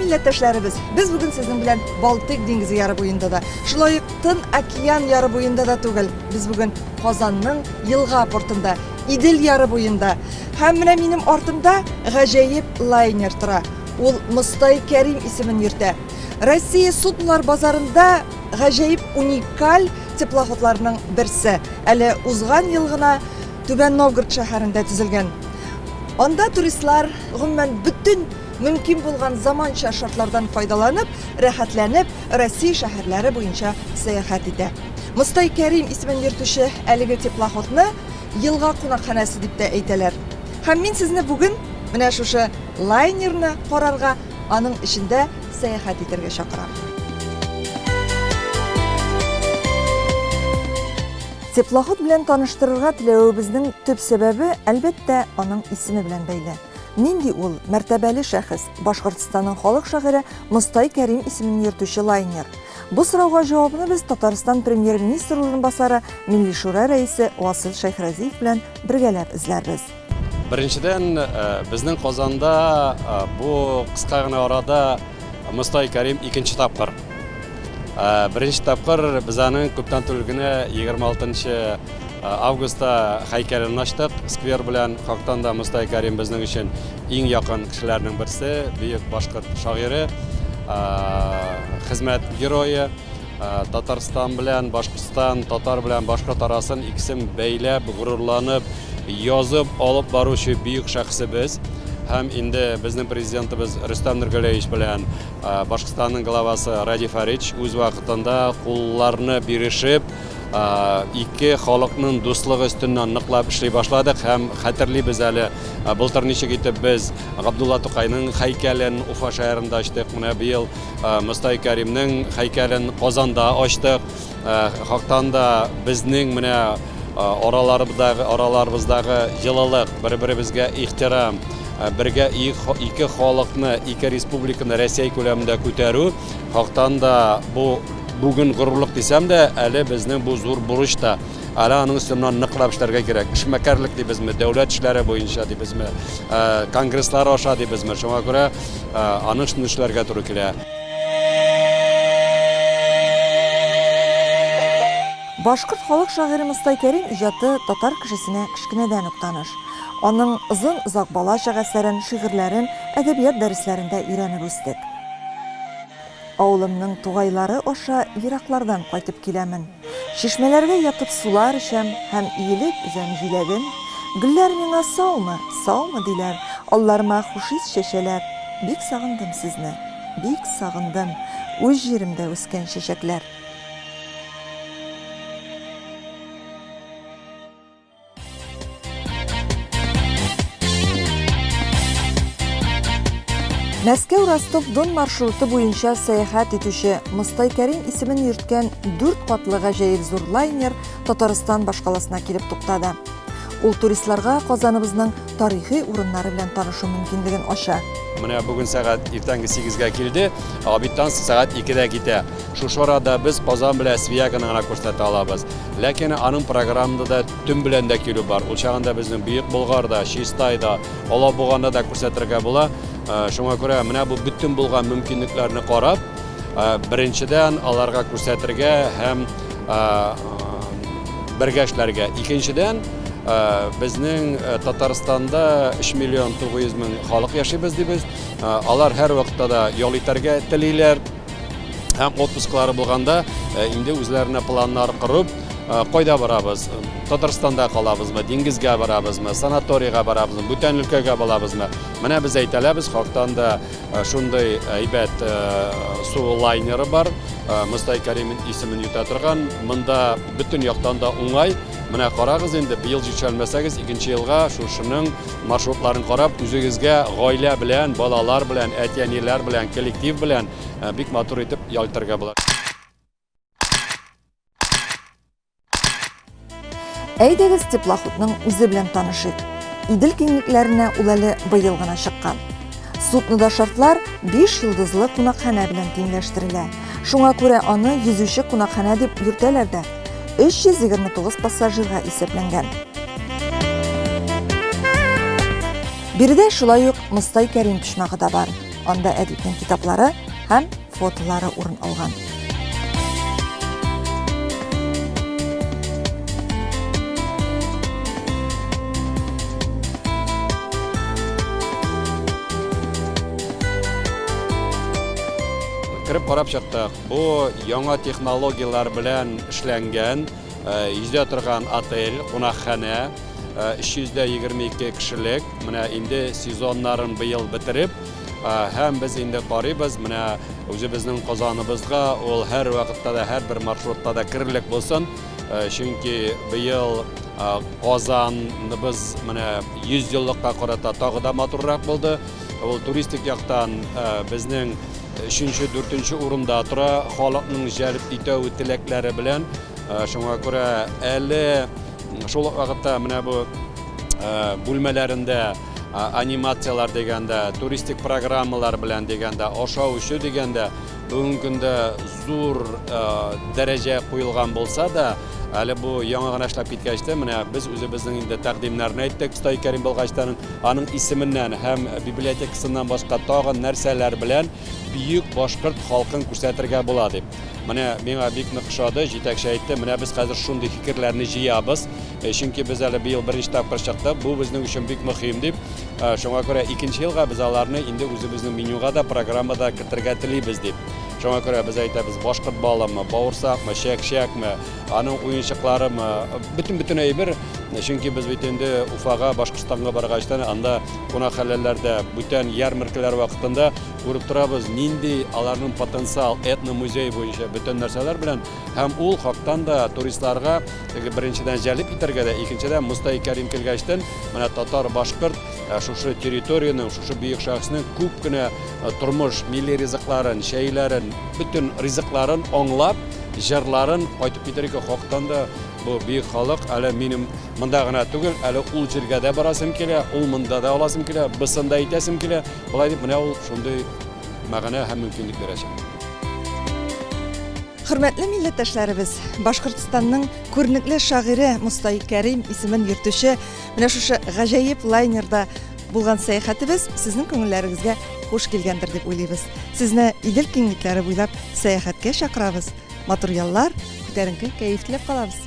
милләттәшләребез, без бүген сезнең белән Балтыйк диңгезе яры буенда да, шулай ук Тын океан яры буенда да түгел. Без бүген Казанның елга портында, Идел яры буенда. Һәм менә минем артымда гаҗәеп лайнер тора. Ул Мостай Кәрим исемен йөртә. Россия суднолар базарында гаҗәеп уникаль теплоходларның берсе. Әле узган ел гына Түбән Новгород шәһәрендә төзелгән. Анда туристлар, гомумән, бөтен мөмкин булган заманча шартлардан файдаланып, рәхәтләнеп, Россия шәһәрләре буенча сәяхәт итә. Мостай Кәрим исемен йөртүче әлеге теплоходны елга кунакханәсе дип тә әйтәләр. Һәм мин сезне бүген менә шушы лайнерны карарга, аның эчендә сәяхәт итәргә чакырам. Теплоход белән таныштырырга теләвебезнең төп сәбәбе, әлбәттә, аның исеме белән бәйле. Нинди ул мәртәбәле шәхес, Башкортстанның халык шагыйре Мостай Кәрим исемен йөртүче лайнер? Бу сорауга җавапны без Татарстан премьер-министры урынбасары, Милли Шура рәисе Васил Шәйхразиев белән бергәләп эзләрбез. Беренчедән, безнең Казанда бу кыска гына арада Мостай Кәрим икенче тапкыр. Беренче тапкыр без аның күптән түгел генә 26 августта һәйкәлен ачтык. Сквер белән хактан да Мостай Кәрим безнең өчен иң якын кешеләрнең берсе, бөек башкорт шагыйре, хезмәт герое. Татарстан белән Башкортстан, татар белән башкорт арасын икесен бәйләп, горурланып, язып алып баручы бөек шәхесебез. Һәм инде безнең президентыбыз Рөстәм Нургалиевич белән Башкортстанның главасы Радий Фаридович үз вакытында кулларны бирешеп, ике халыкның дуслыгы өстеннән ныклап эшли башладык һәм хәтерлибез әле, былтыр ничек итеп без Габдулла Тукайның һәйкәлен Уфа шәһәрендә ачтык, менә быел Мостай Кәримнең һәйкәлен Казанда ачтык. Хактан да безнең менә араларыбыздагы, араларыбыздагы җылылык, бер-беребезгә ихтирам, бергә ике халыкны, ике республиканы Рәсәй күләмендә күтәрү, хактан да бу бүген горурлык дисәм дә, әле безнең бу зур бурыч та. Әле аның өстеннән ныклап эшләргә кирәк. Эшмәкәрлек дибезме, дәүләт эшләре буенча дибезме, конгресслар аша дибезме. Шуңа күрә аның өстендә эшләргә туры килә. Башкорт халык шагыйре Мостай Кәрим иҗаты татар кешесенә кечкенәдән үк таныш. Аның озын-озак балачак әсәрен, шигырьләрен әдәбият дәресләрендә өйрәнеп үстек. Авылымның тугайлары аша ераклардан кайтып киләмен. Чишмәләргә ятып сулар эчәм һәм иелеп өзәм җиләген. Гөлләр миңа саумы, саумы диләр, алларыма хуш ис чәчәләр. Бик сагындым сезне, бик сагындым, үз җиремдә үскән чәчәкләр. Мәскәү-Ростов-Дон маршруты буенча сәяхәт итүче Мостай Кәрим исемен йөрткән дүрт катлы гаҗәеп зур лайнер Татарстан башкаласына килеп туктады. Ул туристларга Казаныбызның тарихи урыннары белән танышу мөмкинлеген ача. Менә бүген сәгать иртәнге 8-гә килде, обедтан сәгать 2-дә китә. Шушы арада без Казан белән Свияганы гына күрсәтә алабыз. Ләкин аның программада да Төн белән дә килү бар. Ул чагында безнең Бөек Болгар да, Чистай да, Алабуганы да күрсәтергә була. Шуңа күрә менә бу бөтен булган мөмкинлекләрне карап, беренчедән аларга күрсәтергә һәм бергә эшләргә. Икенчедән, безнең Татарстанда 3 миллион 900 мең халык яшибез дибез. Алар һәрвакытта да ял итәргә телиләр. Һәм отпусклары булганда инде үзләренә планнар корып, кайда барабыз? Татарстанда калабызмы, диңгезгә барабызмы, санаторийга барабызмы, бүтән өлкәгә барабызмы? Менә без әйтә алабыз, хактан да шундый әйбәт су лайнеры бар, Мостай Кәрим исемен йөртә торган. Монда бөтен яктан да уңай. Менә карагыз инде, быел җитешә алмәсәгез, икенче елга шушының маршрутларын карап, үзегезгә гаилә белән, балалар белән, әти-әниләр белән, коллектив белән бик матур итеп ял итәргә була. Әйдәгез теплоходның үзе белән танышыйк. Идел киңлекләренә ул әле быел гына чыккан. Суднода шартлар 5 йолдызлы кунакханә белән тиңләштерелә. Шуңа күрә аны йөзүче кунакханә дип йөртәләр дә. 329 пассажирга исәпләнгән. Биредә шулай ук Мостай Кәрим почмагы да бар. Анда әдипнең китаплары һәм фотолары урын алган. Кереп карап чыктык. Бу яңа технологияләр белән эшләнгән, йөзә торган отель, кунакханә, 322 кешелек. Менә инде сезоннарын быел бетереп, һәм без инде карыйбыз, менә үзебезнең Казаныбызга ул һәр вакытта да, һәрбер маршрутта да керерлек булсын. Чөнки быел Казаныбыз менә 100 еллыкка карата тагы да матуррак булды. Ул туристик яктан безнең өченче, дүртенче урында тора, халыкның җәлеп итү теләкләре белән. Шуңа күрә әле шул ук вакытта менә бу бүлмәләрендә анимацияләр дигәндә, туристик программалар белән дигәндә, ашау-эчү дигәндә, бүгенге көндә зур дәрәҗә куелган булса да, әле бу яңа гына эшләп киткәч тә, менә без үзебезнең инде тәкъдимнәрне әйттек Мостай Кәрим булгачтан, аның исеменнән һәм библиотекасыннан башка тагын нәрсәләр белән бөек башкорт халкын күрсәтергә була дип. Менә миңа бик нык ошады, җитәкче әйтте, менә без хәзер шундый фикерләрне җыябыз, чөнки без әле быел беренче тапкыр чыктык, бу безнең өчен бик мөһим дип. Шуңа күрә икенче елга без аларны инде үзебезнең менюга да, программада кертергә телибез дип. Шуңа күрә без әйтәбез, башкорт балымы, бавырсакмы, чәк-чәкме, аның уенчыкларымы, бөтен-бөтен әйбер. Чөнки без бит инде Уфага, Башкортстанга баргачтан, анда кунакханәләрдә, бүтән ярмаркалар вакытында күреп торабыз, нинди аларның потенциал этномузей буенча бөтен нәрсәләр белән. Һәм ул хактан да туристларга теге беренчедән җәлеп итәргә дә, икенчедән Мостай Кәрим килгәчтен, менә татар, башкорт шушы территориянең, шушы бөек шәхеснең күп кенә тормыш, милли ризыкларын, чәйләрен, бөтен ризыкларын аңлап, җырларын кайтып китер икән, хактан да бу бөек халык әле минем монда гына түгел, әле ул җиргә дә барасым килә, ул монда да аласым килә, бысын да итәсем килә. Болай дип, менә ул шундый мәгънә һәм мөмкинлек бирәчәк. Хөрмәтле милләттәшләребез, Башкортстанның күренекле шагыйре Мостай Кәрим исемен йөртүче менә шушы гаҗәеп лайнерда булган сәяхәтебез сезнең күңелләрегезгә хуш килгәндер дип уйлыйбыз. Сезне Идел киңлекләре буйлап сәяхәткә чакырабыз. Матур яллар, күтәренке кәеф теләп калабыз.